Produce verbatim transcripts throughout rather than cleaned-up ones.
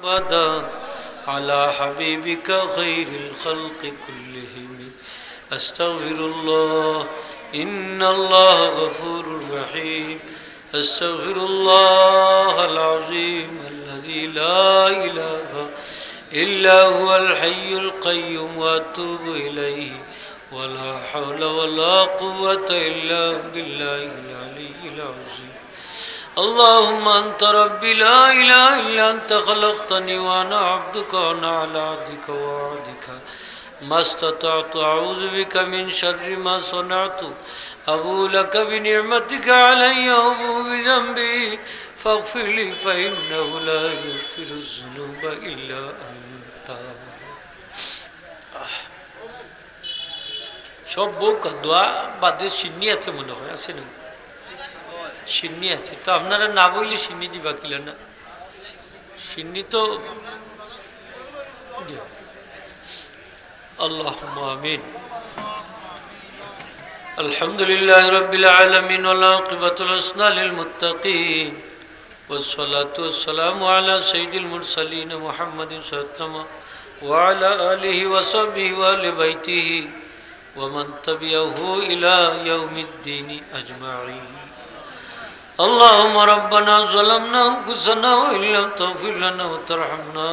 أبدا على حبيبك خير الخلق كلهم. أستغفر الله، إن الله غفور رحيم. أستغفر الله العظيم الذي لا إله إلا هو الحي القيوم وأتوب إليه. ولا حول ولا قوة إلا بالله العلي العظيم. اللهم أنت ربي لا إله إلا أنت خلقتني وأنا عبدك وأنا على عهدك ووعدك ما استطعت أعوذ بك من شر ما صنعت أبوء لك بنعمتك علي وأبوء بذنبي فاغفر لي فإنه لا يغفر الذنوب إلا أنت. সব বউকা দোয়া বাদে শিন্নি আছে মনে হয়, আছে না? শিন্নি আছে। তো আপনারা না বইলে শিন্নি দিবা কিলা না? শিন্নি তো দিও। اللهم آمين. الحمد لله رب العالمين، والعاقبة الحسنى للمتقين، والصلاة والسلام على سيد المرسلين محمد صلى الله عليه وسلم وعلى آله وصحبه وآل بيته ومن تبعه إلى يوم الدين أجمعين. اللهم ربنا ظلمنا أنفسنا وإن لم تغفر لنا وترحمنا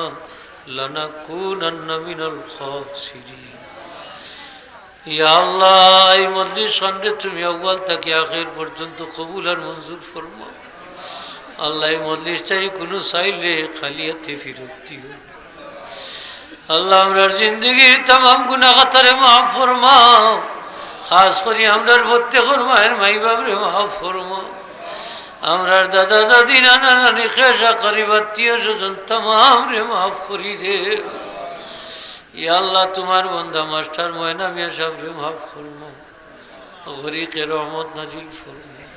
لنكونن من الخاسرين. ইয়া আল্লাহ, এই মজলিস খানরে তুমি আউয়াল থাকি আখের পর্যন্ত কবুল আর মঞ্জুর ফরমাও। আল্লাহ, এই মজলিস থাকি কুনু সাইলে খালি আতে ফিরত দিও। আল্লাহ, আমরার জিন্দেগির তামাম গুনাহ খাতারে মাফ ফরমাও। খাস করি আমরার প্রত্যেকর মায়ের মাই বাপরে মাফ ফরমাও। আমরার দাদা দাদি, নানা নানি, খেশ আকরিব, আত্মীয় স্বজন তামামরে মাফ করি দেও। ইয়া আল্লাহ, তুমার বন্দা মাস্টার ময়না মিয়া সাবরে মাফ ফরমাও। গরিকে রহমত নাজিল ফরমাও।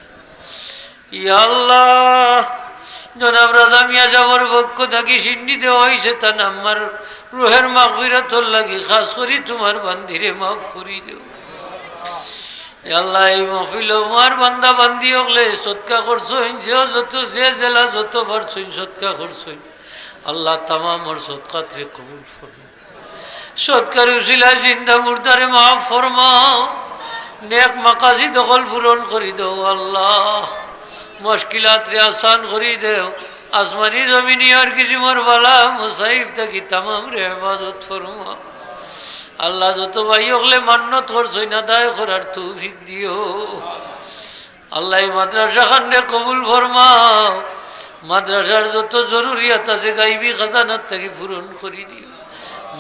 ইয়া আল্লাহ, জনাব রাজা মিয়া সাবর পক্ষ থাকি শিন্নি দেওয়া অইছে, তান আম্মার রুহের মাগফিরাতর লাগি খাস করি তুমার বান্দিরে মাফ করি দেও। ইয়া আল্লাহ, এই মাহফিলো তুমার বান্দা বান্দি অকলে সদকা করছইন, যে যত, যে যেলা যত পারছইন সদকা করছইন। আল্লাহ, তামামর সদকাতরে কবুল ফরমাও। সদকার উসিলায় জিন্দা মুর্দারে মাফ ফরমাও, নেক মাকাসিদ অকল পূরণ করি দেও আল্লাহ। মুশকিলাতরে আসান করি দেও। আসমানি জমিনি আর কিসিমর বালা মুসাইব থাকি তামামরে হেফাজত ফরমাও। আল্লাহ, যত ভাই অকলে মান্নত করছইন আদায় করার তৌফিক দিও। আল্লাহ, এই মাদ্রাসা খানরে কবুল ফরমাও। মাদ্রাসার যত জরুরিয়াত আছে গাইবি খাজানার থাকি পূরণ করি দিও।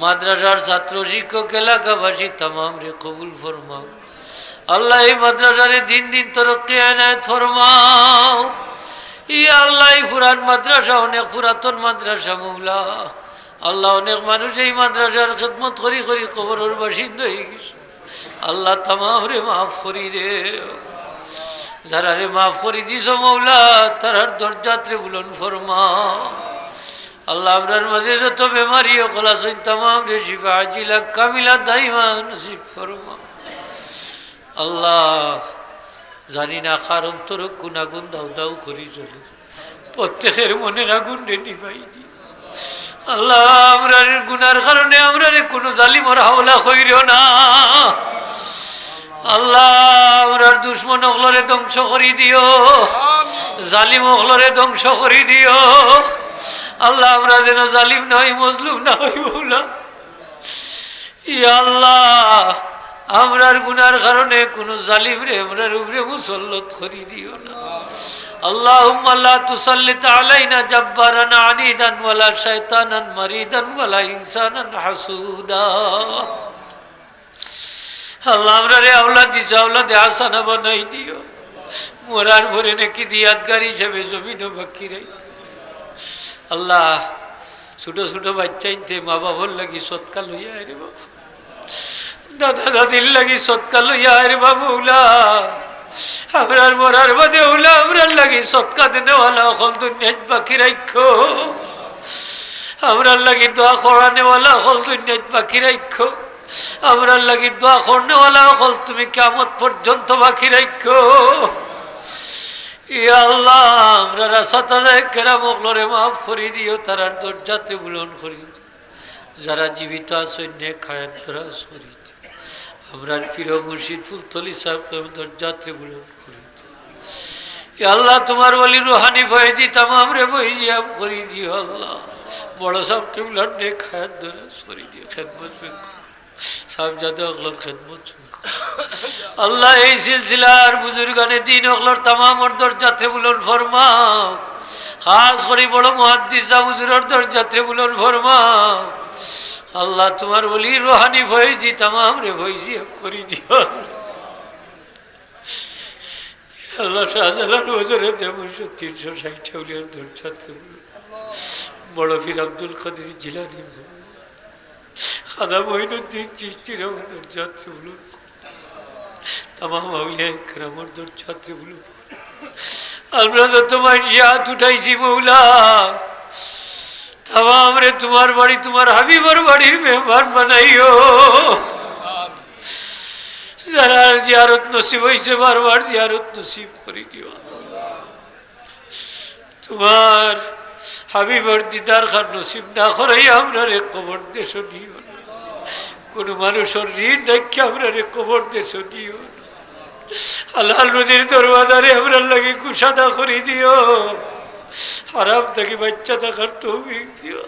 মাদ্রাসার ছাত্র শিক্ষক এলাকাবাসী তামামরে কবুল ফরমাও। আল্লাহ, এই মাদ্রাসারে দিন দিন তরক্কি এনায়েত ফরমাও। ইয়া আল্লাহ, এই পুরান মাদ্রাসা অনেক পুরাতন মাদ্রাসা মৌলা। আল্লাহ, অনেক মানুষ এই মাদ্রাসার খেদমত করি করি কবরর বাসিন্দা অইগেছে। আল্লাহ, তামামরে মাফ করি দেও। যারারে মাফ করি দিছো মৌলা, তারার দরজাতরে বুলন্দ ফরমাও। আল্লাহ, আমরার মাঝে যত বেমারি অকল আছইন, তামামরে শিফা আজিলা কামিলা দাইমা নসিব ফরমাও। আল্লাহ, জানি না কার অন্তরো কুন আগুন দাউ দাউ করি জ্বলে। প্রত্যেকের মনের আগুনরে নিবাই দিও। আল্লাহ, আমরার গুনার কারণে আমরারে কুনু জালিমর হাওলা কইরো না। আল্লাহ, আমরার দুশমন অকলরে ধ্বংস করি দিও, জালিম অকলরে ধ্বংস করি দিও। আল্লাহ, আমরা যেন জালিম না অই, মজলুম না অই, মৌলা। ইয়া আল্লাহ, আমরার গুনার কারণে কুনু জালিমরে আমরার উপরে মুসল্লত করি দিও না। اللهم لا تسلط علينا جبارا عنيدا ولا شيطانا مريدا ولا إنسانا حسودا। আল্লাহ, আমরারে আওলাদ দিছো, আওলাদে হাসানা বানাই দিও। মরার পরে নেকির ইয়াদগার হিসাবে জমিনো বাকি রাখো। আল্লাহ, ছোট ছোট বাচ্চাইন্তে মা বাবার লাগি সদকা লইয়া আয় রে বাবা। দাদা দাদির লাগি সদকা লইয়া আয় রে বাবা, মৌলা। আমরার মরার বাদে মৌলা, আমরার লাগি সদকা দেনেওয়ালা অকল দুনিয়াত বাকি রাখো। আমরার লাগি দোয়া করানেওয়ালা অকল দুনিয়াত বাকি রাখো। আমরার লাগি দোয়া করনেওয়ালা অকল তুমি কিয়ামত পর্যন্ত বাকি রাখো। ইয়া আল্লাহ, আমরার আসাতাজায়ে কেরাম অকলরে মাফ করি দিও, তারার দরজাতরে বুলন্দ করি দিও। যারা জীবিত আছইন, নেক হায়াত দরাজ করি দিও। আমরার পীর মুর্শিদ ফুলতলি সাহেব কেরাম দরজাতরে বুলন্দ করি দিও। ইয়া আল্লাহ, তুমার ওলি রুহানি ফয়েজি তামামরে ফয়েজিয়াব করি দিও আল্লাহ। বড় সাহেব কিবলার নেক হায়াত দরাজ করি দিও, খেদমত করি। সাহেবজাদা অকলর খেদমত শুরু করো। আল্লাহ, এই সিলসিলার বুজুর্গানে দ্বীন অকলর তামামর দরজাতরে বুলন্দ ফরমাও। খাস করি বড় মুহাদ্দিস সাহেব হুজুরর দরজাতরে বুলন্দ ফরমাও। আল্লাহ, তুমার ওলি রুহানি ফয়েজি তামামরে ফয়েজিয়াব করি দিও। আল্লাহ, শাহজালাল হুজুরে দেবুশ তিনশো ষাইট আউলিয়ার দরজাতরে বুলন্দ। বড় পীর আব্দুল কাদির জিলানী, খাজা মঈনুদ্দিন চিশতির দরজাতরে বুলন্দ। তামাম আউলিয়ায়ে কেরামর দরজাতরে বুলন্দ। আমরা যত মানষে আত উঠাইছি মৌলা, তামামরে তুমার বাড়ি, তুমার হাবিবর বাড়ির মেহমান বানাইও। যারার জিয়ারত নসিব অইছে, বারবার জিয়ারত নসিব করি দিও। তুমার হাবিবর দিদার খান নসিব না করাইয়া আমরারে কবর দেশো নিও না। কুনু মানুষর ঋণ রাখিয়া আমরারে কবর দেশো নিও না। হালাল রুজির দরওয়াজারে আমরার লাগি কুশাদা করি দিও। হারাম থাকি বাঁচিয়া থাকার তৌফিক দিও।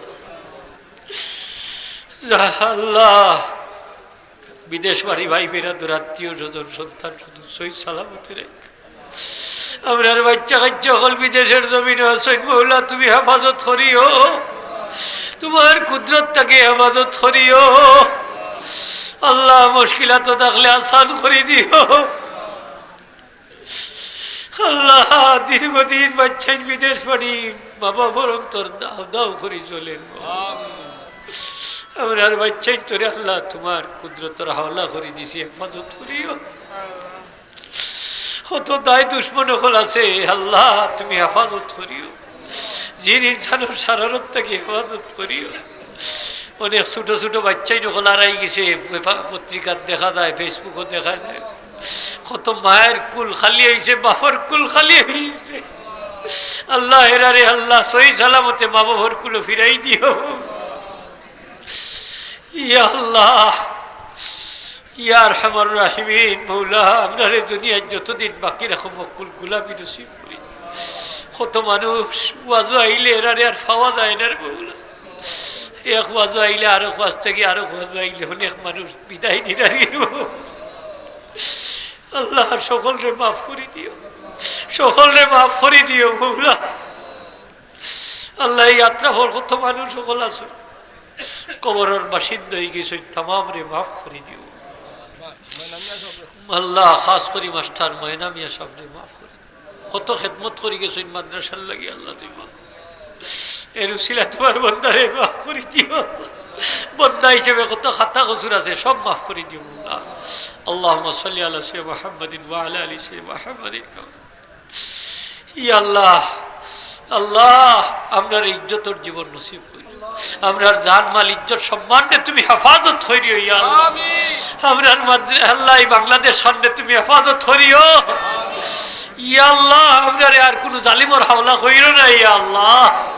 ইয়া আল্লাহ, বিদেশ বাড়ি ভাই বেরাদর আত্মীয় স্বজন সন্তান শুধু সহি সালামতে রাখ। আমরার বাচ্চা কাচ্চা অকল বিদেশর জমিনো আছইন, মৌলা তুমি হেফাজত করিও, তুমার কুদরত থাকি হেফাজত করিও। আল্লাহ, মুশকিলাত থাকলে আসান করি দিও। আল্লাহ, দীর্ঘদিন বাচ্চাইন বিদেশ বাড়ি, মা বাবার অন্তর দাউ দাউ করি জ্বলের। আমরার বাচ্চাইন তোরে আল্লাহ তুমার কুদরতর হাওলা করি দিছি, হেফাজত করিও। কত দায় দুশমন অকল আছে, আল্লাহ তুমি হেফাজত করিও। জিন ইনসানর শারারত থাকি হেফাজত করিও। অনেক ছোট ছোট বাচ্চাইন অকল হারাই গেছে, পেপা-, পত্রিকাত দেখা যায়, Facebook-ও দেখা যায়। কত মায়ের কুল খালি অইছে, বাপর কুল খালি অইছে। আল্লাহ, এরারে আল্লাহ সহি সালামতে মা বাপর কুলো ফিরাই দিও। ইয়া আল্লাহ, ইয়া আরহামার রাহিমিন, মৌলা, আমরারে দুনিয়াত যতদিন বাকি রাখো, মকবুল গোলামি নসিব করি। কত মানুষ ওয়াজো আইলে এরারে আর পাওয়া যায় না রে মৌলা। এক ওয়াজো আইলে আরো ওয়াজ থাকি, আরো ওয়াজো আইলে অনেক মানুষ বিদায় নিরার গেল। আল্লাহ, সকলরে মাফ করি দিও, সকলরে মাফ করি দিও মৌলা। আল্লাহ, এই আত্রাফর কত মানুষ অকল আছে, কবরর বাসিন্দা অই গেছে, তামামরে মাফ করি দিও। আল্লাহ, খাস করি মাস্টার ময়না মিয়া সাহেবরে মাফ করি দিও। কত খেদমত করি গেছে মাদ্রাসার লাগি, আল্লাহ তুমি মাফ। এর উসিলা তুমার বন্দারে মাফ করি দিও। বন্দা হিসেবে কত খাতা কসুর আছে, সব মাফ করি দিও আল্লাহ। আল্লাহুম্মা সাল্লি আলা সাইয়্যিদিনা মুহাম্মাদিন ওয়া আলা আলি সাইয়্যিদিনা মুহাম্মাদিন। ইয়া আল্লাহ, আল্লাহ, আমরার ইজ্জতর জীবন নসিব করিও। আমরার জান মাল ইজ্জত সম্মানরে তুমি হেফাজত করিও, ইয়া আল্লাহ। আমিন। আমরার মাদ্রা-, আল্লাহ, এই বাংলাদেশ খানরে তুমি হেফাজত করিও। ইয়া আল্লাহ, আমরারে আর কুনু জালিমর হাওলা করিও না, ইয়া আল্লাহ।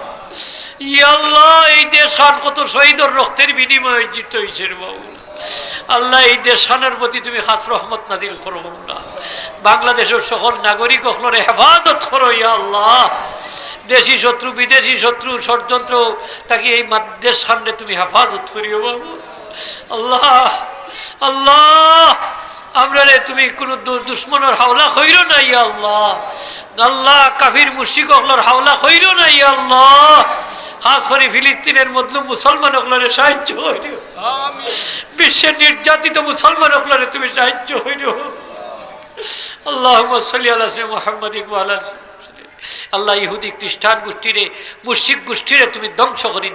ইয়া আল্লাহ, এই দেশ খান কত শহীদর রক্তর বিনিময়ে অর্জিত অইছে রে বাবা। আল্লাহ, এই দেশ খানর প্রতি তুমি খাস রহমত নাজিল করো মৌলা। বাংলাদেশর সকল নাগরিক অকলরে হেফাজত করো, ইয়া আল্লাহ। দেশি শত্রু, বিদেশি শত্রু, ষড়যন্ত্র থাকি এই মা-, দেশ খানরে তুমি হেফাজত করিও বাবু। আল্লাহ, আল্লাহ, আমরারে তুমি কুনু দু-, দুশমনর হাওলা করিও না, ইয়া আল্লাহ। আল্লাহ, কাফির মুশরিক অকলর হাওলা করিও না, ইয়া আল্লাহ। খাস করি ফিলিস্তিনর মজলুম মুসলমান অকলরে সাহায্য করিও। আমিন। বিশ্বের নির্যাতিত মুসলমান অকলরে তুমি সাহায্য করিও। আল্লাহুম্মা সাল্লি আলা সাইয়্যিদিনা মুহাম্মাদিন ওয়া আলা আলি সাইয়্যিদিনা মুহাম্মাদিন। আল্লাহ, ইহুদি খ্রিস্টান গোষ্ঠীরে, মুশরিক গোষ্ঠীরে তুমি ধ্বংস করি